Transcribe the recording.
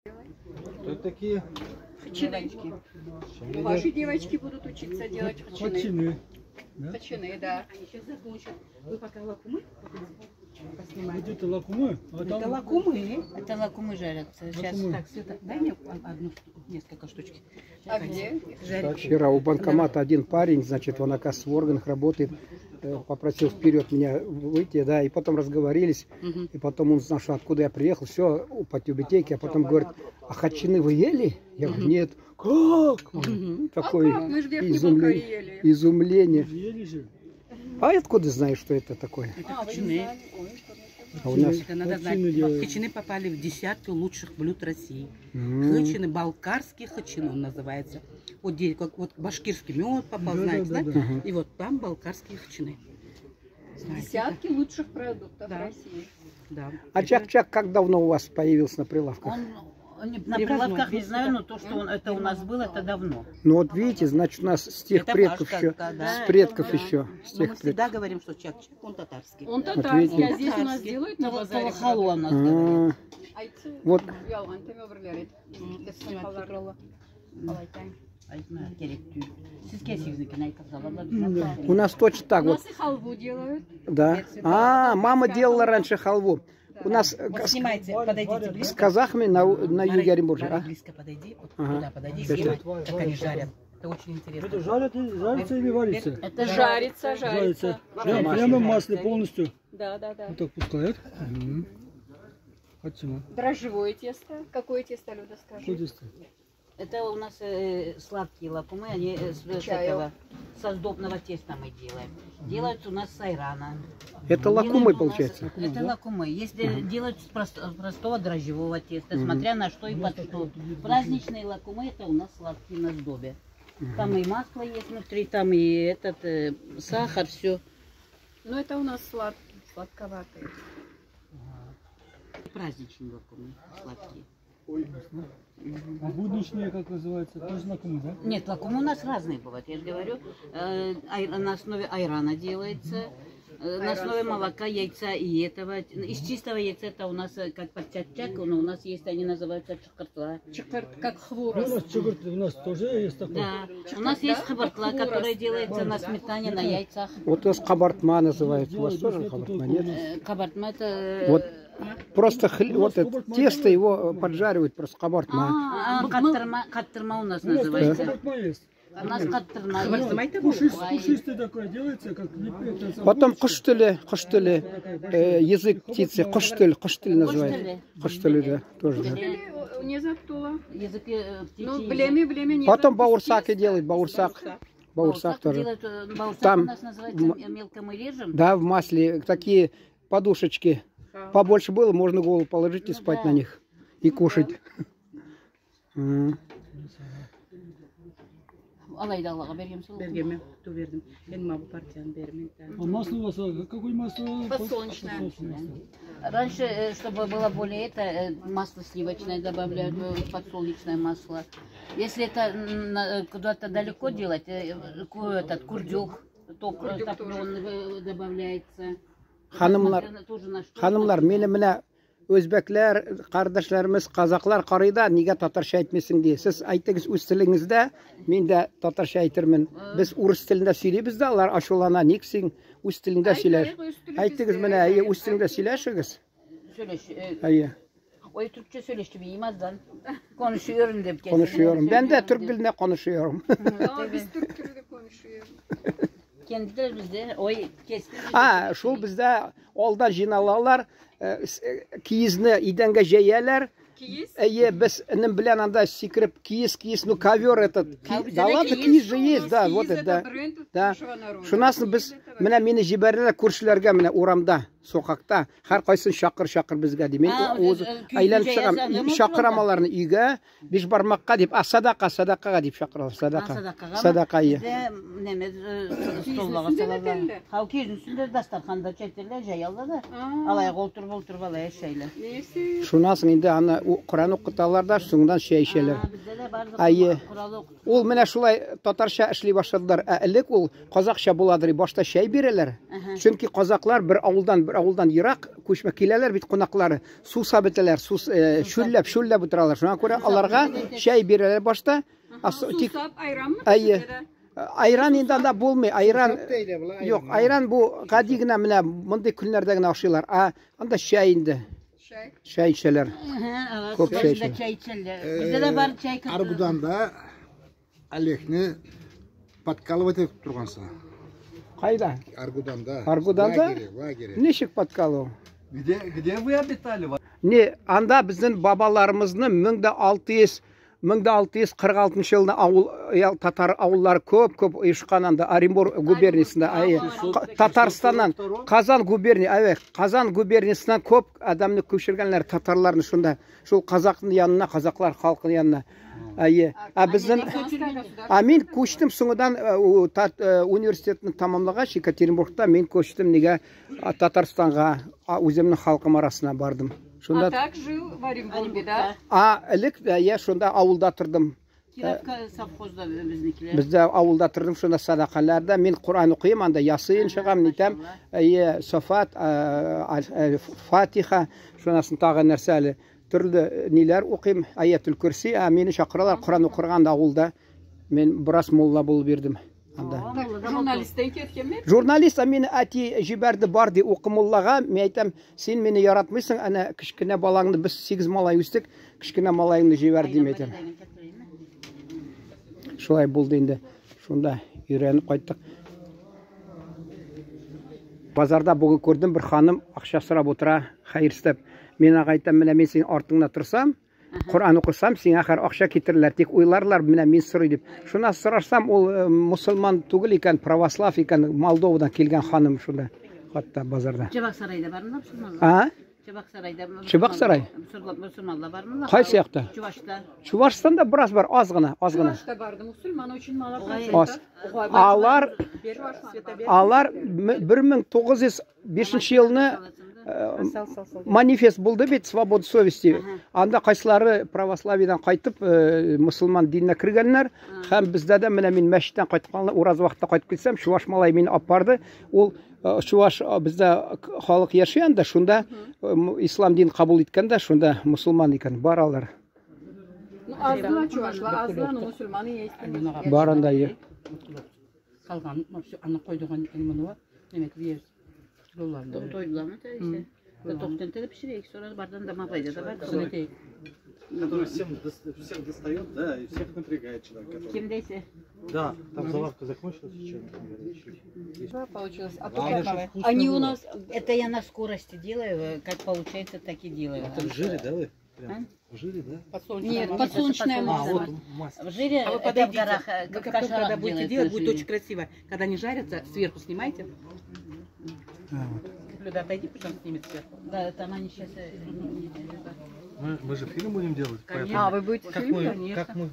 Кто это такие? Хачины. Ваши девочки будут учиться делать хачины. Хачины. Да? Хачины, да. Они сейчас закончат. Вы пока лакумы поснимаете. Вот это лакумы, а Это там лакумы. Это лакумы жарятся. Сейчас. Лакумы. Так, Света, дай мне одну, несколько штучки. А где? Жарить. Вчера у банкомата один парень, значит, он, оказывается, в органах работает, попросил вперед меня выйти, да, и потом разговорились, и потом он узнал, что откуда я приехал, все, по тюбетейке, а потом говорит, а хачины вы ели? Я говорю, нет. Как? Он Такое А как? Мы же в Верхней Балкарии ели. изумление. ели же. А откуда знаешь, что это такое? Это А, вы не хачины. знали? Ой, что ли. А у нас Это надо знать. Хачины делают. Хачины попали в десятку лучших блюд России. М. Хачины, балкарский хачин он называется. Вот где как вот башкирский мед попал, Да, знаете, да, да? да, да. И вот там балкарские хачины. Знаете, Десятки лучших продуктов Да. России. Да. А чак-чак как давно у вас появился на прилавках? Он на Привозной, прилавках не 200, знаю, но то, что он это у нас было, это давно. Ну вот видите, значит, у нас с тех Это предков ваш еще, как-то, да. с предков Да. еще, с Но тех мы всегда предков. говорим, что чак-чак, он татарский. Он татарский, видите. а здесь у нас делают на базаре. Халва у нас говорят. А, Айтсы, Вот. ялган төмөбірлер Айтма керек түй. Сиз келсеңиз айтып салалар. У нас точно так У вот, нас и халву делают. да. А, мама делала раньше халву. У нас Вот снимайте, подойдите Варят, с близко. казахами на юге Оренбурга. Мара, а? близко подойди, вот Ага. туда подойди, Сейчас, снимай, сейчас. как они жарят. Это очень интересно. Это жарят, жарится или варится? Это Жарится, жарится. Жарится. Прямо, прямо в масле полностью. Да, да, да. Вот так пускают. Мгм. Хачина. Дрожжевое тесто. Какое тесто, Люда, скажи? Какое тесто? Это у нас сладкие лакумы, они с Чаю. этого, со сдобного теста мы делаем. Делаются у нас с айрана. Это лакумы, Делают у нас- получается. Это лакумы. Если делают с простого дрожжевого теста, смотря на что и под что. Праздничные лакумы это у нас сладкие на сдобе. Там и масло есть внутри, там и этот сахар, все. Ну, это у нас сладковатые. Праздничные лакумы сладкие. А будничные, как называется, тоже лакумы, да? Нет, лакумы у нас разные бывают, я же говорю. На основе айрана делается, на основе молока, яйца и этого. Из чистого яйца это у нас как под чак-чак, но у нас есть, они называются чакыртла. Чакырт, как Ну, у хворост. нас чугурт, у нас тоже есть такой. Да, у нас есть хабартла, Хворост, которая делается на сметане, на яйцах. Вот у нас кабартма называется. У вас Делают, тоже это кабартма, только нет? у нас. Кабартма это... Вот просто У вот нас это кабартма тесто делают. его поджаривают, просто кабартма. Каттырма, каттырма у нас У нас тоже называется. кабартма есть. У нас каттырма. Кабартма это было? Пушистый такой делается, как это самое, Потом булочка. кош теле, кош теле, язык птицы, кош теле, кош теле называется. Кош теле, да, тоже, да. Или, не забыла. Языки птичьи. Ну, блеме, блеме, не Потом забыть. баурсаки делают, баурсак. Баурсак тоже. Делают, баурсак Там у нас называется мелко мы режем. Да, в масле такие подушечки. Побольше было, можно голову положить и Ну спать да. на них. И кушать. М. Алай да Аллага берген сол. Бергеме, ту бердим. Мен мына бу партияны берем. А масло у вас, какое масло? Подсолнечное. Подсолнечное масло. Раньше, чтобы было более это, масло сливочное добавляют, подсолнечное масло. Если это куда-то далеко делать, этот курдюк, Курдюк топленый добавляется. Ханымлар, Смотря тоже на что. ханымлар, мине менә үзбәкләр, кардәшләребез, казаклар карый да, нигә татарча әйтмисең ди. Сез әйтегез үз телегездә, мин дә татарча әйтермен. Без урыс телендә сөйлибез дә, алар ачулана, ник син үз телеңдә сөйләш? Әйтик, үз телебездә, Әйтегез менә, әйе, үз телеңдә сөйләшегез. Сөйлеш, Әйе, Ой, Türkçe söyleşti bilmezden. Konuşuyorum deyip kesin. konuşuyorum. Ben de Türk dilinde konuşuyorum. Aa, biz Türk dilinde konuşuyoruz. Kendileri bizde oy kesti. А, шул бездә алда җыйналалар, киезне идәнгә җәяләр. Киез? Әйе, без энем белән анда сикереп киез, киез, ну ковер этот. А у тебя Да ладно, киез? киез же У есть, нас да, киез вот это, это да. бренд Да. нашего народа. Шуннан соң без Киез это менә мине җибәрделәр күршеләргә менә урамда, сокакта. Һәркайсын чакыр, чакыр безгә ди. Мин А, үз көйне әйләнеп җәясәң, чыгам, нәмә чакырам утыралар? аларны өйгә, биш бармакка дип, а садака, садакага дип чакыралар, садака. Садака, әйе. Bizde neme stollağa üstünde salarlar. de Ha kiyizin üstünde dastarxanda çetirler, jayallar da. Aa. Alaya oturup oturup alaya şeyler. Neyse. Шуннан соң инде аны Коръән укыталар да, соңыннан чәй эчәләр. Aa, bizde de var. Әйе. Ул менә шулай татарча эшли башладылар. Ә элек ул казакча буладыр. Башта чәй бирәләр. Чөнки казаклар бер авылдан ерак күчмә киләләр бит кунаклары. Сусап бетәләр, шүлләп утыралар. Шуңа күрә аларга чәй бирәләр башта. Сусап айранмы? Әйе. Айран инде анда булмый. Айран юк, айран бу гади генә менә мондый көннәрдә генә ашыйлар. Ә анда чәй инде. Чәй эчәләр. Күп чәй эчәләр. Бездә дә бар чәй. Аргуданда Олегны подкалывать итеп торгансың. Кайда? Аргуданда. Аргуданда? Лагере. Ничек подкалывал? Где вы обитали? Не, анда безнең бабаларыбызны 1646 елда авыл татар авыллары көп-көп оешкан анда Оренбург губерниясендә, Татарстаннан, Казан губерния, Казан губерниясеннән көп адамны күчергәннәр татарларны шунда, шул казакның янына, казаклар халкының янына. Әйе. Ә безнең, ә мин күчтем соңыннан университетны тамамлагач Екатеринбургта мин күчтем нигә Татарстанга, үземнең халкым арасына бардым. Шунда... А так жил в Оренбурге, да? А элек я шунда авылда тордым. Кировка совхозда безнекеләр. Бездә авылда тордым, шунда садакаларда мин Коръән укыйм, анда Ясин чыгам, нитәм, Сафат, Фатиха, шунасын тагы нәрсә әле, төрле ниләр укыйм, Аятул Курси, ә мине чакыралар Коръән укырганда авылда. Мин бераз мулла булып йөрдем. Журналисттан кеткенме? Журналист, а мине әти җибәрде, бар ди укы муллага. Мин әйтәм, син мине яратмыйсың, әнә кечкенә балаңны, без 8 малай үстек, кечкенә малайыңны җибәр дим әйтәм. Шулай булды инде. Шунда өйрәнеп кайттык. Базарда бүген күрдем, бер ханым акча сорап утыра, хәер истәп. Мин аңа әйтәм, менә мин синең артыңда торсам, Коръән укысам, сиңа хәр акча китерерләр, тик уйларлар, менә мин сорый дип. Шуннан сорашсам, ул мусульман түгел икән, православ икән, Молдовадан килгән ханым шунда, хатта базарда. Чебак сарайда бармы мусульманлар? А? Чебак сарайда. Чебак сарай? Мусульманлар бармы? Кайсы якта? Чувашта. Чувашстанда бераз бар, аз гына, аз гына. Чувашта барды мусульман очень мало. Аз. Алар 1905 елны манифест булды бит, свобода совести. Анда кайсылары православиядән кайтып, мусульман диненә кергәннәр. Һәм бездә дә менә мин мәчеттән кайтканда, ураз вакытта кайтып килсәм, чуваш малай мине алып барды. Ул чуваш бездә халык яши анда, шунда ислам динен кабул иткән дә, шунда мусульман икән, бар алар. Ну, азла чувашлар, азла, но мусульманы есть. Бар анда. Калган, аны койдыган моны, демәк, бир. Тойдуламы тәйсе? Токтен телеп пişireyik, sonra bardan da mapayda da var. Который всех достает, да, и всех напрягает человек. Кем дейсе? Да, там заварка закончилась еще. Да, получилось. А то они у нас... Это я на скорости делаю, как получается, так и делаю. Это в жире, да, вы? В жире, да? Нет, подсолнечное масло. В жире, а вы это в горах. Вы когда будете делать, будет очень красиво. Когда они жарятся, сверху снимайте. Люда, отойди, пусть он снимет сверху. Да, там они сейчас... Мы же фильм будем делать. А, вы будете фильм? Конечно.